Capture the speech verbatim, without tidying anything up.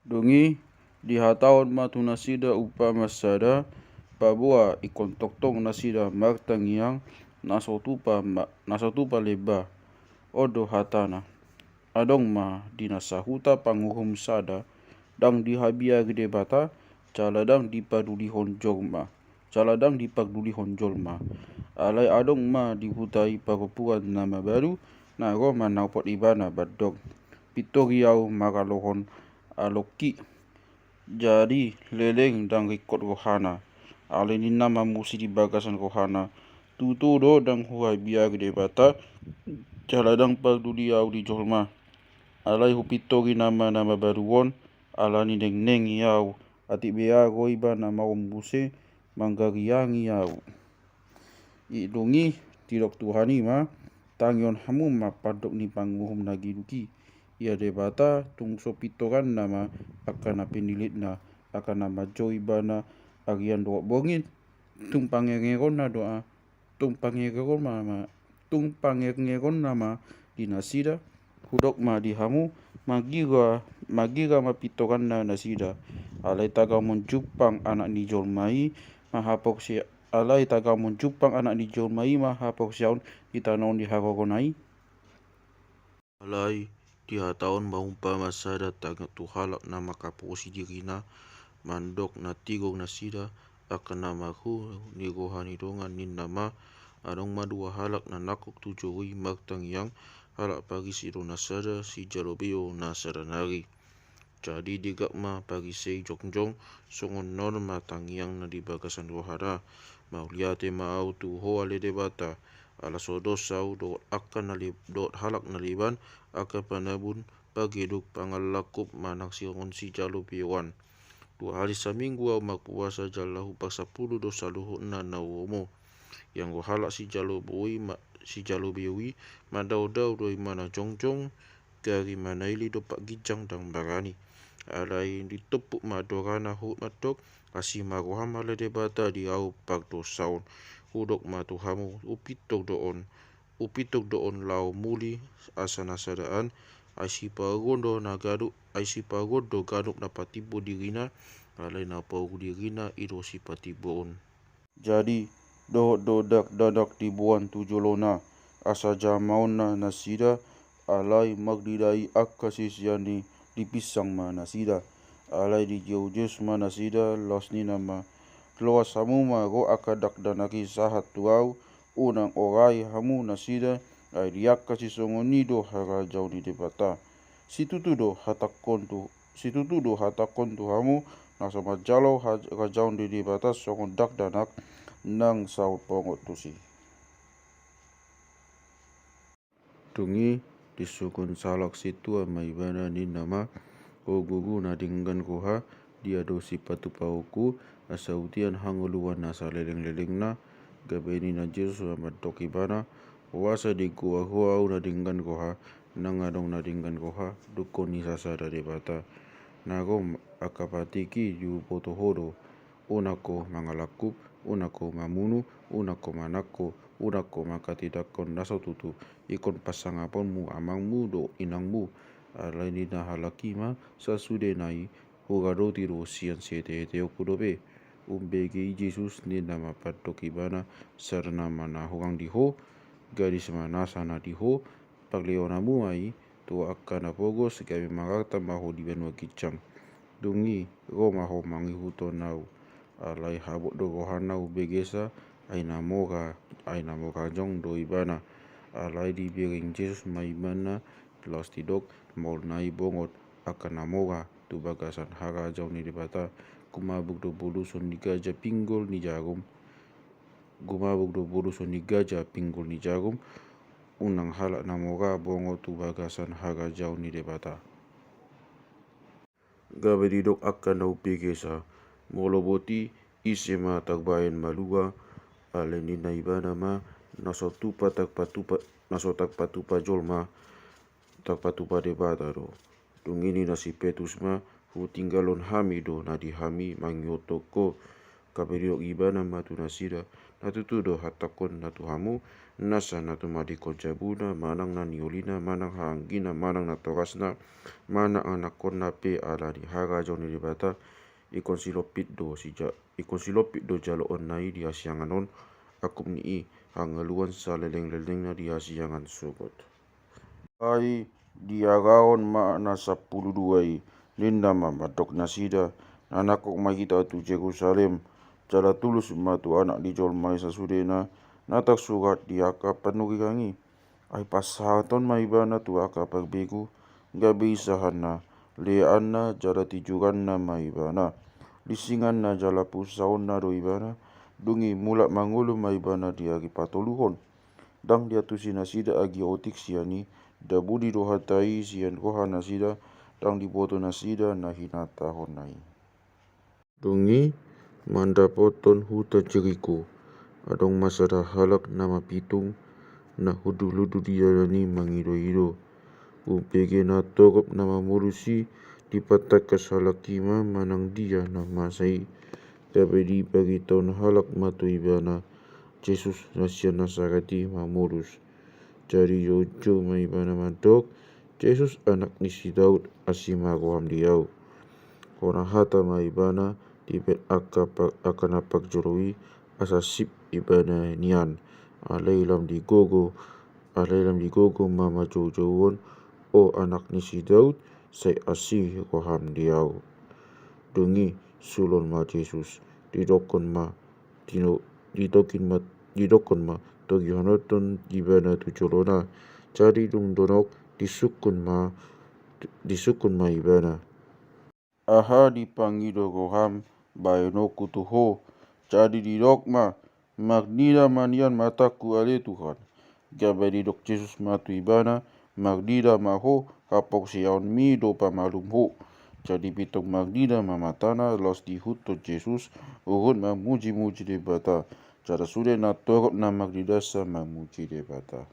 Dung i dihatahon ma tu nasida umpama sada, paboa ingkon tongtong nasida martangiang, na so tupa ma, na so tupa lemba. On do hatana: Adong ma di na sahuta panguhum sada, ndang dihabiari Debata, jala ndang dipadulihon jolma, jala ndang dipardulihon jolma. Alai adong ma di huta i parompuan na mabalu, na ro manopot ibana mandok: Pintori ahu mangalohon alongki. Jadi leleng ndang ringkot rohana. Alai ninna ma muse di bagasan rohana: Tutu do ndang huhabiari Debata, jala ndang parduli ahu di jolma. Alai hupintori nama na mabalu on, ala ni nengneng i ahu, atik bea ro ibana mangombu muse manggariangi ahu. I dung i didok Tuhan i ma: Tangihon hamu ma pandok ni panguhum na giduk i. Ia Debata tung so pintoranna ma angka na pinillitna, angka na manjou ibana arian dohot borngin. Tung pangerngernonna do a, tung pangerngernonna ma, tung pangerngernonna ma di nasida. Hudok ma di hamu: Magira, magira ma pintoranna nasida. Alai tagamon jumpang Anak ni jolma i ma haporse, alai tagamon jumpang Anak ni jolma i ma haporseaon di tano on di harorona i. Alai dihatahon ma umpama sada tangihon tu halak na manghaposi dirina, mandok na tigor nasida, angka na marhue ni roha ni dongan, ninna ma: Adong ma dua halak na nangkok tu joro i martangiang, halak Parise do na sada, sijalo beo na sada nari. Jadi digak ma Parise i jongjong, songon on ma tangiangna di bagasan rohana: Mauliate ma ahu tu Ho ale Debata, ala so dos ahu dohot angka na le-, dohot halak na leban, angka panabun, pageduk, pangalangkup, manang songon sijalo beoan. Dua hali saminggu ahu marpuasa jala huparsampulu do saluhutna na huomo. Ianggo halak sijalo beo i ma, sijalo beo i mandaodao do ibana jongjong, gari manaili dompak ginjang ndang barani. Alai ditumpuk ma andorana huhut mandok: Asi ma roham ale Debata di ahu pardosa on. Hudok ma tu hamu: Hupintor do on, hupintor do on laho muli asa na sadaan, ai sipaoruon do na ganup, ai sipaoruon do ganup na patimbo dirina, alai na paoru dirina i do sipatimboon. Jadi dohot do dakdanak diboan tu jolona, asa jamaonna nasida. Alai marnida i angka sisean i, dipinsang ma nasida. Alai dijou Jesus ma nasida, laos ninna ma: Loas hamu ma ro angka dakdanak i sahat tu ahu, unang orai hamu nasida, ai di angka sisongon i do harajaon ni Debata. Situtu do hatangkon tu, situtu do hatangkon tu hamu, na so manjalo harajaon ni Debata songon dakdanak, ndang saut bongot tusi. Dung i disungkun sahalak sintua ma ibana, ninna ma: O Guru, na denggan roha, dia do sipatupaonku, asa hutian hangoluan na salelenglelengna? Gabe ninna Jesus ma mandok ibana: Boasa digoar ho ahu na denggan roha? Ndang adong na denggan roha, dungkon ni sasada Debata. Na ro angka patik i diboto ho do: Unang ho mangalangkup, unang ho mamunu, unang ho manangko, unang ho manghatindanghon na so tutu, ingkon pasangaponmu amangmu dohot inangmu. Alai ninna halak i ma: Sasudena i, huradoti do sian siheteheteonku dope. Umbege i Jesus, ninna ma mandok ibana: Sada nama na hurang di ho, gadis ma nasa na di ho, parlehononmu ma i tu angka na pogos, gabe mangarta ma ho di banua ginjang. Dung i ro ma ho mangihuthon ahu. Alai habot do rohana umbegesa, ai na mora, ai na mora jongjong do ibana. Alai dibereng Jesus ma ibana, laos didok: Maol nai bongot angka na mora tu bagasan harajaon ni Debata. Gumabur do boluson ni gaja pinggol ni jarum, gumabur do boluson ni gaja pinggol ni jarum, unang halak na mora bongot tu bagasan harajaon ni Debata. Gabe didok angka na umbegesa: Molo boti, ise ma tarbahen malua? Alai ninna ibana ma: Na so tupa tarpatupa, na so tarpatupa jolma, tarpatupa Debata do. Dung i ninna si Petrus ma: Hutinggalhon hami do na di hami mangihuthon ho, Gabe didok ibana ma tu nasida: Na tutu do hatangkon na tu hamu, nasa na tumadingkon jabuna, manang na niolina, manang haanggina, manang natorasna, manang anakkonna pe ala ni harajaon ni Debata, ingkon silompit do sija-, ingkon silompit do jaloonna i di hasiangan on, angkup ni i hangaluan salelenglelengna di hasiangan sogot. Ai diarahon ma na sampulu dua i, ninna ma mandok nasida: Na nangkok ma hita tu Jerusalem, jala tulus ma tu Anak ni jolma i sasudena, na tarsurat di angka panurirang i. Ai pasahaton ma ibana tu angka parbegu, gabe isahanna, leanna jala tijuranna ma ibana. Linsinganna jala pusaonna do ibana, dung i mulak mangolu ma ibana di ari patoluhon. Ndang diantusi nasida agi otik sian i, ndang buni do hata i sian roha nasida, ndang diboto nasida na hinatahonna i. Dung i mandapothon huta Jeriko, adong ma sada halak na mapitung, na hundulhundul di dalan i mangidoido. Umbege na torop na mamolus i, dipatangkas halak i ma manang dia na masa i. Gabe dibaritahon halak ma tu ibana: Jesus na sian Nasaret i mamolus. Jadi jojor ma ibana mandok: Jesus, Anak ni si Daud, asi ma roham di ahu. Hona hata ma ibana: Dibahen angka pa-, angka na parjolo i, asa sip ibana nian. Alai lam digogo, alai lam digogo ma marjoujouon: O Anak ni si Daud, sai asi roham di ahu. Dung i sulon ma Jesus, didokkon ma, dino-, didokin ma, didokkon ma, togihononhon ibana tu jolona. Jadi dung donok, disungkun ma, disungkun ma ibana: Aha dipangido roham bahenonku tu ho? Jadi didok ma: Marnida ma nian matangku ale Tuhan. Gabe didok Jesus ma tu ibana: Marnida ma ho, haporseaonmi do pamalum ho. Jadi pintor marnida ma matana, laos diihuthon Jesus, huhut mamujimuji Debata. Jala sude na torop na marnidasa mamuji Debata.